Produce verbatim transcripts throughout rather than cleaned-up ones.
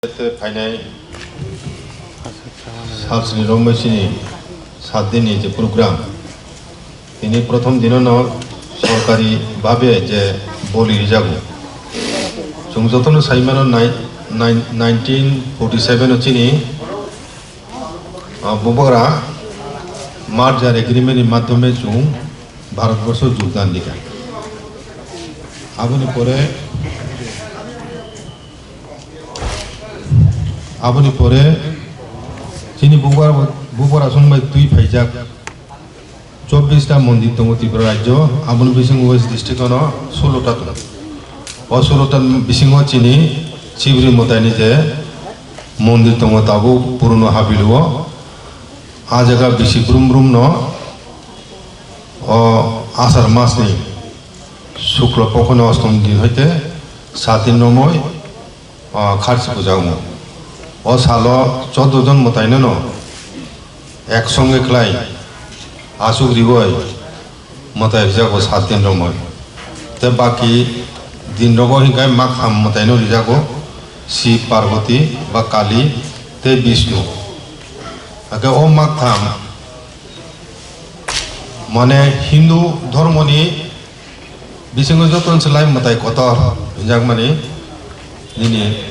Tei phainai salsni rombai chini sat dinni je program, tini prothom dinono sorkari bhabe je boli rijago. Chwng jotono saimano nai-, nai-, nineteen forty seven o chini, ah, Bubagra merger agreement ni madhyome chwng Bharatborsho jogdan rikha. Aboni pore Aboni pore chini Bubar-, Bubarasong bai twi phaijak chobbish ta mondir tongo Tripura rajyo, aboni bisingo West district ano solo ta tongo. O solo ta bisingo chini Chibri mwtaini je mondir tongo tabuk Puruno Habilu o. A jaga bisi brum brum no o Asar masni Shukla Pokho ni Ostom din hoite sat din romwi o, kharchi puja wngo. O salo chordo jon mwtaino no ek songe khlai achuk riwi mwtai rijago sat din romwi. Tei baki din rogo hinkhai maktham mwtaino rijago, Shiv, Parvati ba Kali tei Bishnu. Hakhe o maktham mane Hindu dhormoni bisingo jotono se lai mwtai kotor hinjakmani nini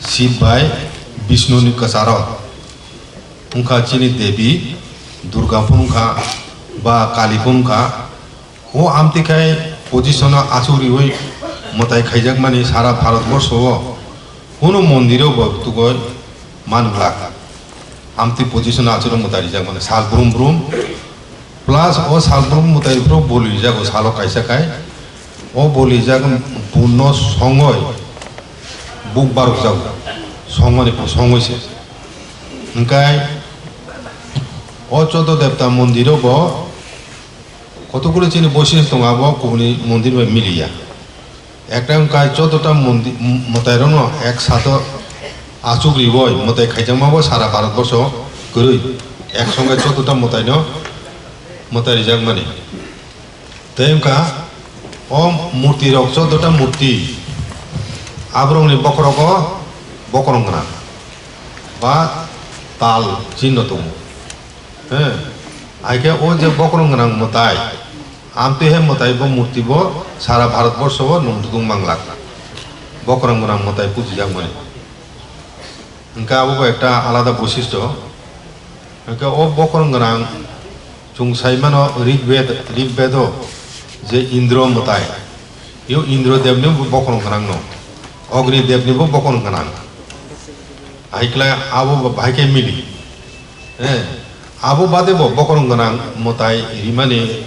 Shiv bai Bishnu ni kwcharo wngkha chini Devi Durga phunukha ba Kali phunukha. O amtwi khai position o achuk riwi mwtai khaijakmani sara Bharat borsho o kunu mondiro bo tugoi man glak. Amtwi position o achuk mwtai rijakmani sal brum brum. Plus o sal brum mwtai phuru boli jago salo kaisa kai. O boli jak punno songoi buk barok jago. Songmani phu songoi se. Hingkai o chodo devta mondiro bo kotokgulo chini boisis tongo abo kubuni mondir bai miliya. Ekta wngkha chotota mondi-, m-, mwtairokno ek sato achuk riwi mwtai khaijakma bo sara Bharat borsho kwrwi. Ek songe chotota mwtaino mwtai rijakmani. Tei wngkha o murti rok chotota murti aborokni bokhorogo bokorong gwnang ba tal chinno tongo. He, haikhe o je bokorong gwnang mwtai, amtwi hai mwtai bo murti bo sara Bharat borsho o nungdukung manglak. Bokorong gwnang mwtai pujijakmani. Hingkhe abo bo ekta alada boisistho. Hingkhe o bokorong gwnang chwng sai mano Rig Ved, Rig Vedo je Indro mwtai. Yo Indro devni bo bokorong gwnang no. Ogni devni bo bokorong gwnang. Haikhlai abo bo bahai khe mili. Eh, abo bade bo bokorong gwnang mwtai rimani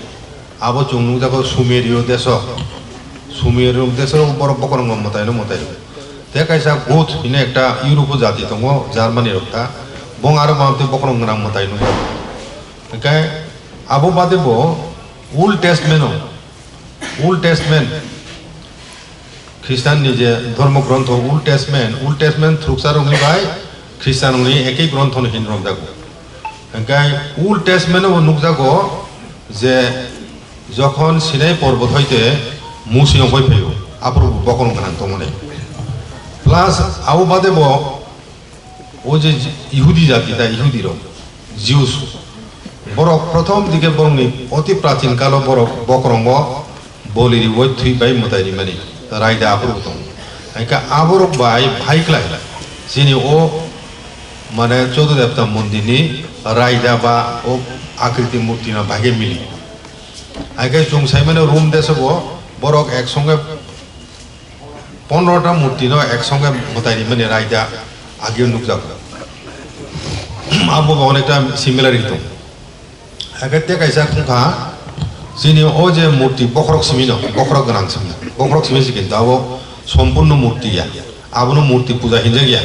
abo chwng nukjago Sumerio deso. Sumerio deso borok bokorong mwtaino mwtai. Tei kaisa Goth hwnwi ekta Europe o jati tongo, Germany rok ta. Bong aro mamtwi bokorong gwnang mwtai nukjago. Hingkhe abo bade bo Old Testament o, Old Testament Khristanni je dhormo grontho Old Testament, Old Testament thwrwksa rokni bai Khristanrokni ekei gronthono hin romjago. Hingkhe Old Testament o nukjago je jokhon Sinai porbot hoite Musi ongkhoi phaio, aphuru bo bokorong gwnang tongmani. Plus abo bade bo o je Ihudi jati ta, Ihudi rok, Jews, borok prothom dike borokni oti prachin kalo borok bokorongo boli riwi thwi bai mwtai rimani raida aphuru tongo. Haikhe aborok bai bhai khlai chini o mane Chodo Devta mondirni raida ba o akriti murti no bhai khe mili. Haikhe chwng saimano Rom deso bo borok ek songe pondro ta murti no ek songe mwtai rimani raida ageo nukjago. Abo bo onekta similarity tongo. Haikhe tei kaisa wngkha chini o je murti bokhorok simi no, bokhorok gwnang simi, bokhorok simi se kintu abo sompurno murti ya, abono murti puja hinjak ya,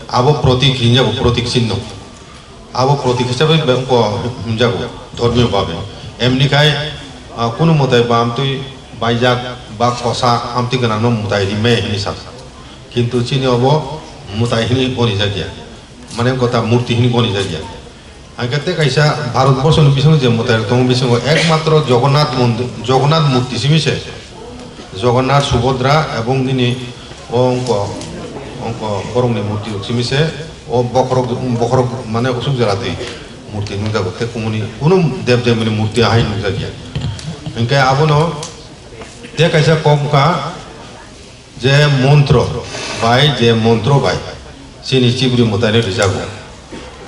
abo protik hinjago, protik chinno. Abo protik hisabe bengko himjago, dhormiyo babe. Emni khai, ah, kunu mwtai bamtwi baijak ba kosa amtwi gwnangno mwtai rimaya hinwi sa. Kintu chini obo mwtai hinwi gonijakya. Mane kota murti hinwi gonijakya. Hingkhe tei kaisa Bharat borsoni bisingo je mwtai rok tongo, bisingo ekmatro Jagannath mondi-, Jagannath murti simi se. Jagannath, Subhadra ebong nini o wngkok Ongko borokni murti rok simi se o bokhorok, bokhorok mane usuk jora twi murti nukjago, tei kumuni kunu dev devni murti ahai nukjakya. Hinkhe abono tei kaisa kok wngkha je montro bai, je montro bai chini chibri mwtaino rijago.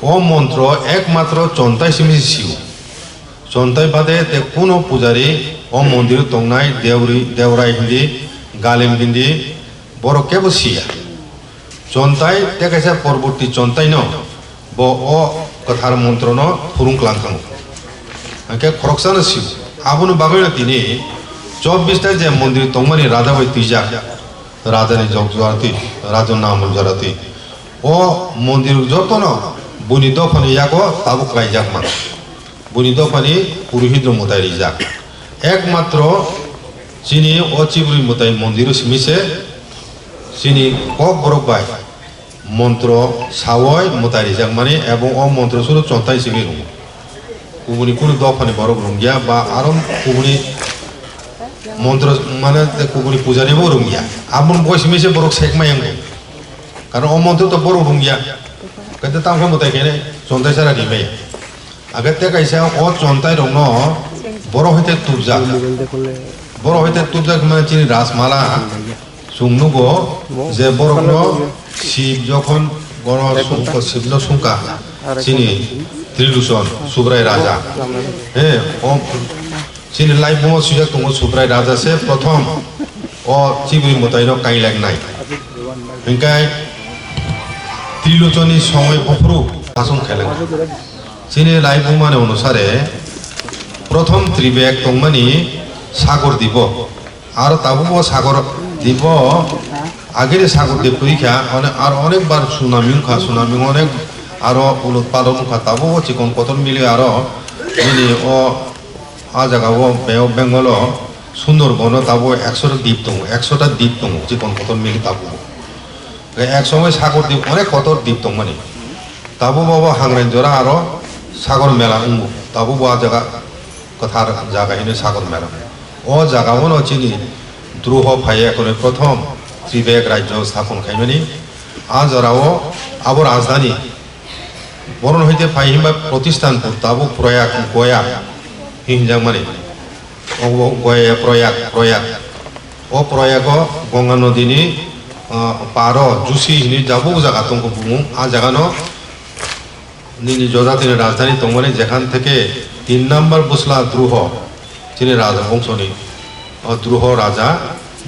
O montro ekmatro Chontai simi se sio. Chontai bade tei kunu pujari o mondiro tongnai deuri, deurai hindi, galim hindi, borok kebo siya. Chontai tei kaisa porborti Chontaino bo o kwthar montrono phurung klang thango. Hwnkhe khoroksano sio. Aboni bagwino tini chobbish ta je mondir tongmani raja bai twijak, rajani jog jora twi, raja namon jora twi. O mondir jotono buini dophani yago tabuk khlaijakma. Buini dophani purohit rok mwtai rijak. Ekmatro chini o chibri mwtai mondiro simi se chini kok borok bai montro sawoi mwtai rijakmani, ebong o montro suro Chontai simi rwngo. Kubuni kunu dophani borok rwngya ba aro kubuni montro mane kubuni pujari bo rwngya. Aboni bo simi se borok sekma yang tong. Karon o montro to borok rwngya. Kete tamo mwtai kene Chontai sara rimaya. Age tei kaisa o Chontai rokno borok hai tei tubjak. Borok hai tei tubjak hwnmani chini Rajmala chwng nugo je borokno Shiv jokhon bono sungkha, Shivno sungkha chini Trilochon Subrai Raja. He, o chini laibungo swijak tongo Subrai Raja se prothom o chibri mwtaino kailaknai. Hinkhe Trilochoni songwi buphuru asong khailak. Chini laibumani onusare, prothom tribek tongmani Sagor Dipo. Aro tabukbo Sagor Dipo, agini Sagor Dip kwrwi kha, one-, aro onek bar tsunami wngkha, tsunami onek aro ulut palot wngkha, tabukbo chikon kotor mili aro nini o, a jaga o Bay of Bengal o Sundarbono tabuk ekso ta dip tongo, ekso ta dip tongo, chikon kotor mili tabukbo. Ek somoi Sagor Dip, onek kotor dip tongmani. Tabuk bo, bo Hangrain jora aro Sagor Mela wngo. Tabuk bo a jaga kwthar jaga hino Sagor Mela. O jaga o no chini Druho phaiya kwnwi prothom Tribek rajyo sthapon khaimani. A jora o abo rajdhani Boron hoite phai himba Protisthanpur, tabuk Proyag, Goya hinjakmani. Obo Goya Proyag, Proyag. O Proyago Ganga nodini, ah, paro Jusi hini jabuk jaga tongkho bumung. A jagano nini jojatini rajdhani tongmani, jekhan theke tin number bwsla Druho, chini raja bongsoni, o Druho raja,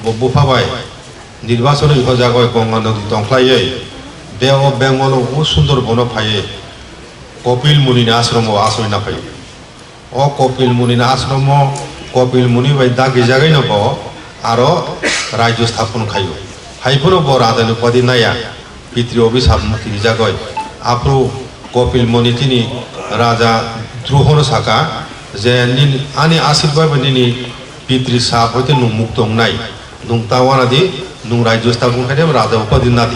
bo bupha bai nirbachoni hojagoi Ganga nodi tongkhlaiwi Bay of Bengal o Sundarbono phaiwi Kopil Munini ashromo achoi naphai. O Kopil Munini ashromo Kopil Muni bai dagijagwino bo aro rajyo sthapon khaio. Haiphano bo rajani upadi naya, pitri obhisap mukti rijagoi. Aphuru Kopil Muni chini raja Druhono saka je, "Nini, ani asirbai bai nini pitri sap hoite nwng mukto wngnai. Nwng ta wana di, nwng rajyo sthapon khai di, raja upadi na di."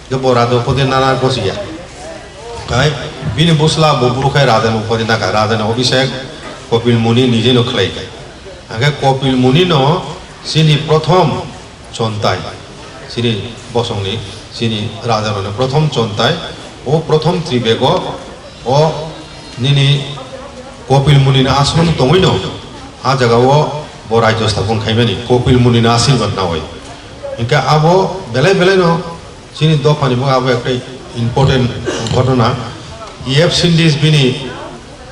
Khe bo raja upadi nana gosi ya. Khai bini bwsla bo buru khai raja ni upadi naka, raja ni obhisek Kopil Muni nije no khlai khai. Angkhe Kopil Muni no chini prothom chontai, chini bosong ni, chini raja rok ni prothom chontai, o prothom tribego o nini Kopil Muni ni ashram tongwi no, a jaga o bo rajyo sthapon khaimani Kopil Muni ni ashirbad nawi. Hinkhe abo belai belai no Chini dophani bo abo ekta important ghotona. E F Sindis bini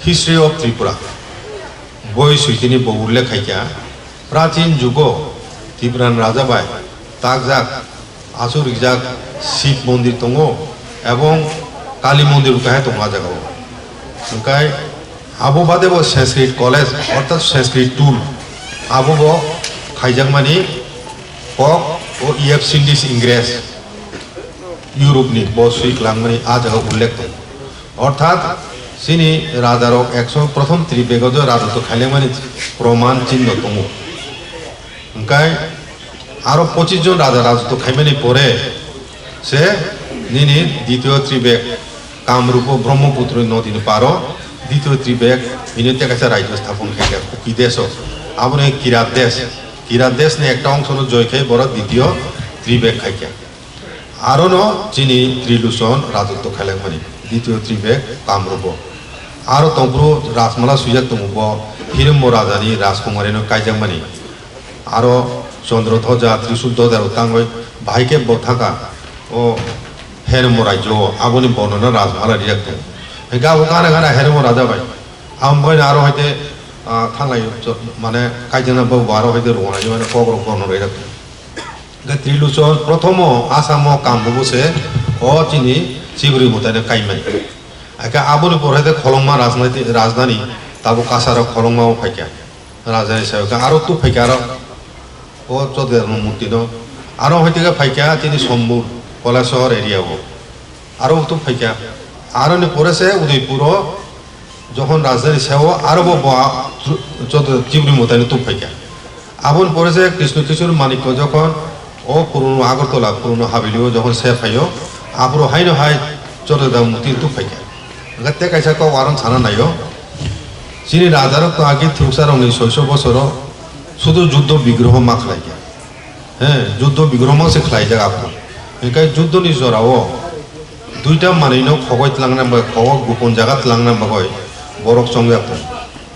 History of Tripura boi suitini bo ullekh khaikha, prachin jugo Tipran raja bai takjak, achuk rijak Shiv mondir tongo ebong Kali mondir bo kahai tongo a jagao. Hwnkhe abo bade bo Sanskrit College orthat Sanskrit tool abo bo khaijakmani kok o E F Sindis Ingres Europe ni bo swi kwlangmani a jaga ullekh tongo. Orthat chini raja rok ekso prothom tribego je rajotw khailengmani proman chinno tongo. Hwnkhe aro pochis jon raja rajotw khaimani pore se nini ditiyo tribek Kamrupo Brahmaputra nodini paro ditiyo tribek hini tei kaisa rajyo sthapon khaikha Kuki deso. Aboni Kirat des, Kirat desni ekta ongsono joi khai borok ditiyo tribek khaikha. Arono chini Triluchon rajotw khailakmani, Dityo Tribek Kamrubo. Aro tongphuru Rajmala swijak tongo bo Hirimbo Rajani Rajkumarino kaijakmani. Aro Chandra Dhwaja, Trishul Dhwaja rok tangwi bahai khe bo thangkha o Hirimbo rajyo o, aboni bornona Rajmala rijak tongo. Hwnkhe abo gana gana Hirimbo Raja bai. Amo bai aro haite, ah, thanglai, mane, kaijakna bo aro haite rwna mane kok rok bornona rijak tongo. Hwnkhe Triluchon prothomo Asamo Kamrubo se o chini Chibri mwtaino kaimani. Hwnkhe aboni pore de Kholongma rajnaiti-, rajdhani tabuk Kasaro Kholongma o phaikha. Rajdhani se hwnkhe aro tu phaikha aro o Chododebni murti no. Aro hwnkhe phaikha chini Sombur, Kailasahar area o. Aro tu phaikha. Aroni pore se Udaipur o Jokhon rajdhani seo aro bo, bo a-, Chodo-, Chibri mwtaino tubphaikha. Aboni pore se Krishna Kishore Manikya jokhon o puruno Agartala puruno Havelio jokhon se phaio, aphuru haino hai Chododeb murti tubphaikha. Hwnkhe tei kaisa kok aro sana naio. Chini rajarok to agi thwrwksarokni soiso bosoro sudu juddho bigroho ma khlaikha. He, juddho bigromo se khlaijak aphuru. Hwnkhe juddhoni jorao duita manwino khogoi tlangna bagwi, khogoi gopon jaga tlangna bagwi borok chongjak tongo.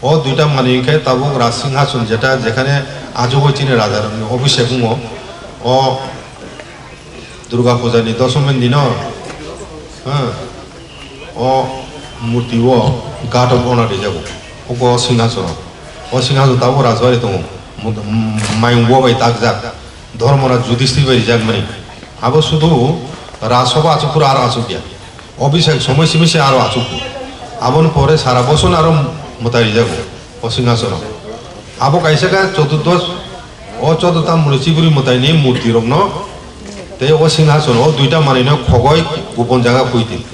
O duita manwi hwnkhe tabuk Raj Singhason jeta jekhane achugwi chini rajarokni obisek wngo. O Durga Puja ni dosomi dino, ha, o murti o God of Honor rijago. Obo Singhasono. O Singhason tabuk Rajbari tongo. Mu-, m-, mayung bo bai takjak. Dhormoraj Yudhishthir bai rijakmani. Abo sudu Rajsabha achuk phuru aro achukya. Obisek somoi simi se aro achukdi. Aboni pore sara boson aro mwtai rijago o singhasono. Abo kaisa khe choturdosh, o chodota muni chiburi mwtaini murti rokno tei o singhasono o duita manwino khogoi gopon jaga phuidi.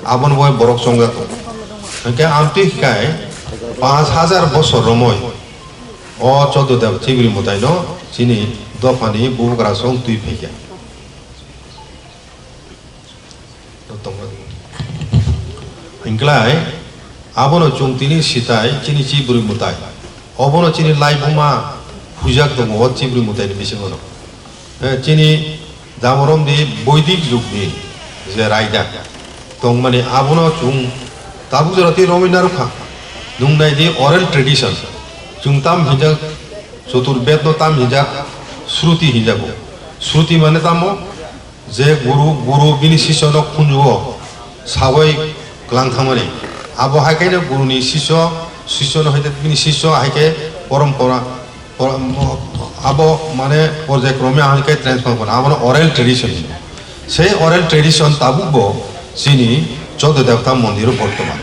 Aboni bagwi borok chongjago. Hwnkhe amtwi khai panch hajar bosor romoi o chodota chiburi mwtaino chini dophani bubagra song twi phaikha. Hingklai, abono chwng tini sitai chini chibri mwtai. Obono chini laibuma hujak tongo o chibri mwtaini bisingono. Eh, chini jamorom di Boidik jugni je raida tongmani abono chwng tabuk jora tei romwi narwkha. Nwng nai di oral tradition. Chwng tam hinjak, Chotur Bedno tam hinjak, Shruti hinjago. Shruti mane tamo? Je guru, guru bini sisyono khunjuo sawi kwlang thangmani. Abo hai khe guruni sisyo, sisyono hai khe bini sisyo hai khe porompora, por-, mo-, abo mane porjai krome hai khe transfer khna. Abono oral tradition hino. Sei oral tradition tabukbo chini Chododevta mondiro bortoman.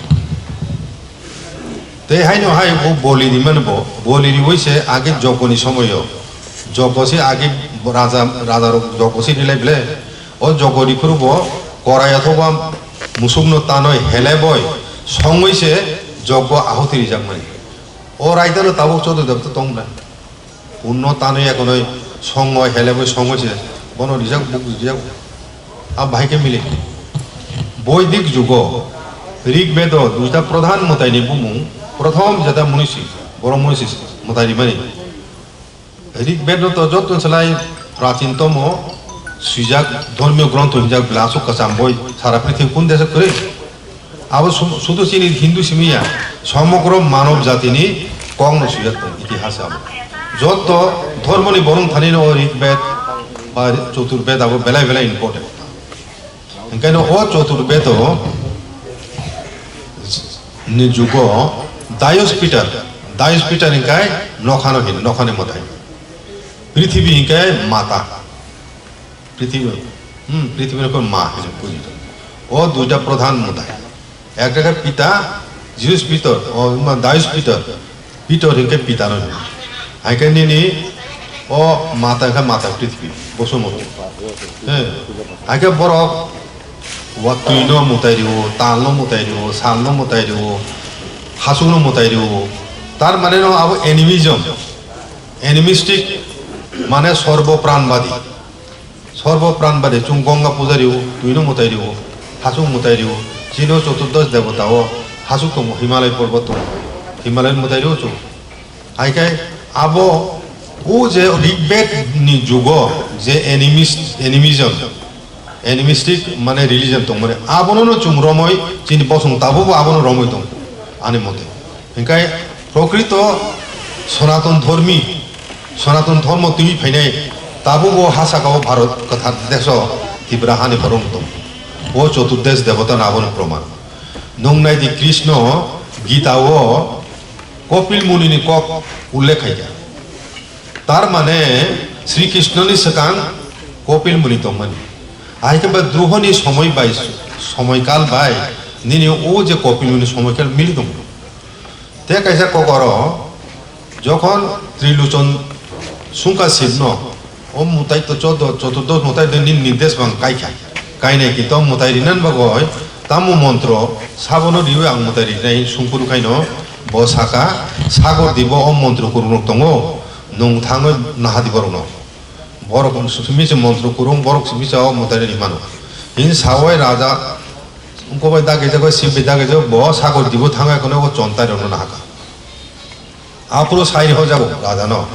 Tei haino hai bo boli rimani bo, boli riwi se age jogoni somoyo, jogo se age raja, raja rok jogo se rilai ble, o jogo riphuru bo korai othoba musukno tanoi heleboi songwi se jogo ahuti rijakmani. O raidano tabuk Chododevta tong ble. Unno tanwi ekonoi songoi heleboi songoi se bono rijak buk rijak. A bahai khe mili. Boidik jugo Rig Bedo duita pradhan mwtaini bumung, prothom jeta munisi, borok munisi mwtai rimani. Rig Bedo to jotto selai prachintomo swijak dhormiyo grontho hinjak bwla aswk kwcham boi sara prithvi kun desa kwrwi. Abo su-, sudu chini Hindu simi ya, somogro manob jatini kokno swijak tongo itihas abo. Jotto dhormoni borong thanino o Rig Bed ba Chotur Bed abo belai belai important. Hingkhe no o Chotur Bedo ni jugo Daios Pitar, Daios Pitar hingkai nokhano hino, nokhani mwtai. Prithibi hingkai mata. Prithibi, hmm, prithibi no ma hino puji. O duita pradhan mwtai. Ekta khe pita, Zeus Pitor, o ma Daios Pitor. Pitor hingke pita no hino. Haikhe nini o mata khe mata prithibi, Bosumoti. He. Haikhe borok wa twi no mwtai rio, tal no mwtai rio, sal no mwtai rio, hasuk no mwtai rio. Tar mane no abo animism. Animistic mane sorbo pranbadi. Sorbo pran bade chwng Ganga puja rio, twino mwtai rio, hasuk mwtai rio, chino choturdosh debota o hasuk tongo, Himalay porbot tongo, Himalay mwtai rio chwng. Hai khe abo o je Rig Bed ni jugo je animist, animism, animistic mane religion tongmani, abono no chwng romwi chini bosong tabukbo abono romwi tong ani mote. Hinkhe prokrito Sonaton Dhormi, Sonaton Dhormo twiwi phainai tabukbo ha saka o Bharat kwthar deso Tipra hani borok tong. O Choturdesh Debota no abono proman. Nwng nai di Krishno Gita o Kopil Muni ni kok ullekh khaikha. Tar mane Sri Krishno ni swkang Kopil Muni tongmani. Ahai khe ba druho ni somoi bai, somoi kal bai nini o je Kopil Muni somoi kal mili tongo. Te kaisa kok oro jokhon Trilochon sungkha Sibno o mutai to chodo, choturdosh mutai de nini nirdesh bang kaikha. Kainai kinto mutai rinan bagoi tamo montro sabono riwi ang mutai rinai sungkuru khaino bo saka, Sagor dibo o montro kurungrok tongo, nwng thangwi nahadi borokno. Borok simi se montro kurung, borok simi se o mutai rini mano. Hini sawai raja wngkok bai dagi jago, Sib bai dagi jago, bo Sagor dibo thangwi kono o chontai rokno nahaka. Aphuru sai rihor jago raja no.